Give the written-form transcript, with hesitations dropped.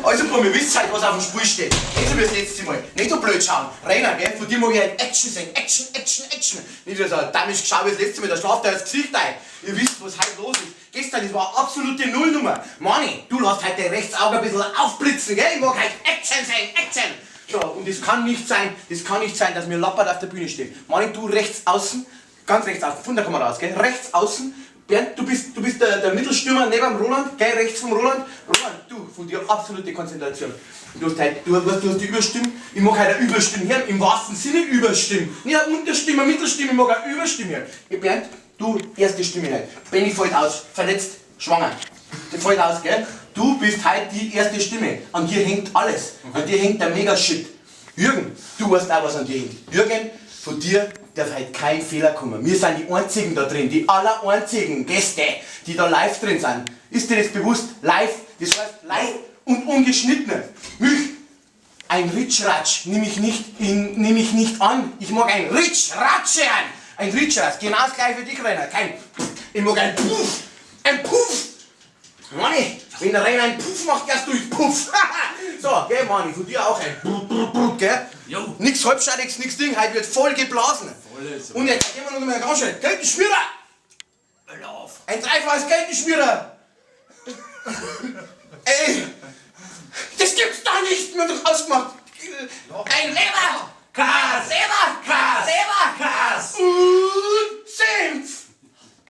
Also, Brummi, wisst halt, was auf dem Spiel steht. Nicht so wie das letzte Mal. Nicht so blöd schauen. Rainer, gell? Von dir mag ich halt Action sehen. Action, Action, Action. Nicht so ein dämlich Geschau wie das letzte Mal, da schlaft er das Gesicht ein. Ihr wisst, was heute los ist. Gestern, das war absolute Nullnummer. Mani, du lässt heute dein rechts Auge ein bisschen aufblitzen, gell? Ich mag halt Action sehen, Action. So, und das kann nicht sein, das kann nicht sein, dass mir Lappert auf der Bühne steht. Mani, du rechts außen, ganz rechts außen, von der Kamera aus, gell? Rechts außen. Bernd, du bist der Mittelstürmer neben dem Roland, gell, rechts vom Roland. Roland, du, von dir absolute Konzentration. Du hast halt, du hast die Überstimme. Ich mag halt eine Überstimme hören, im wahrsten Sinne Überstimme. Nicht eine Unterstimme, eine Mittelstimme, ich mag eine Überstimme hören. Hey, Bernd, du, erste Stimme halt. Benny fällt aus, verletzt, schwanger. Der fällt aus, gell? Du bist halt die erste Stimme. An dir hängt alles. An dir hängt der Mega-Shit. Jürgen, du weißt auch, was an dir hängt. Jürgen, von dir darf halt kein Fehler kommen. Wir sind die einzigen da drin, die aller einzigen Gäste, die da live drin sind. Ist dir das bewusst? Live, das heißt live und ungeschnitten. Mich, ein Ritschratsch nehme ich nicht, nehm ich nicht an. Ich mag ein Ritschratsch an. Ein Ritschratsch, genau das gleiche für dich, Rainer. Kein, ich mag ein Puff, ein Puff. Manni, wenn der Rainer einen Puff macht, erst du ich Puff. So, gell, Manni, von dir auch ein Brut, Brut, Brut, gell? Jo. Nix Halbscheitiges, nix Ding, heute wird voll geblasen. Volles. Und jetzt gehen wir noch mal ganz schnell. Geltenschmierer! Lauf. Ein dreifaches Geltenschmierer! Ey! Das gibt's doch nicht! Wir haben doch ausgemacht! Ein Leber! Kass! Leber! Kass! Leber! Kass! Und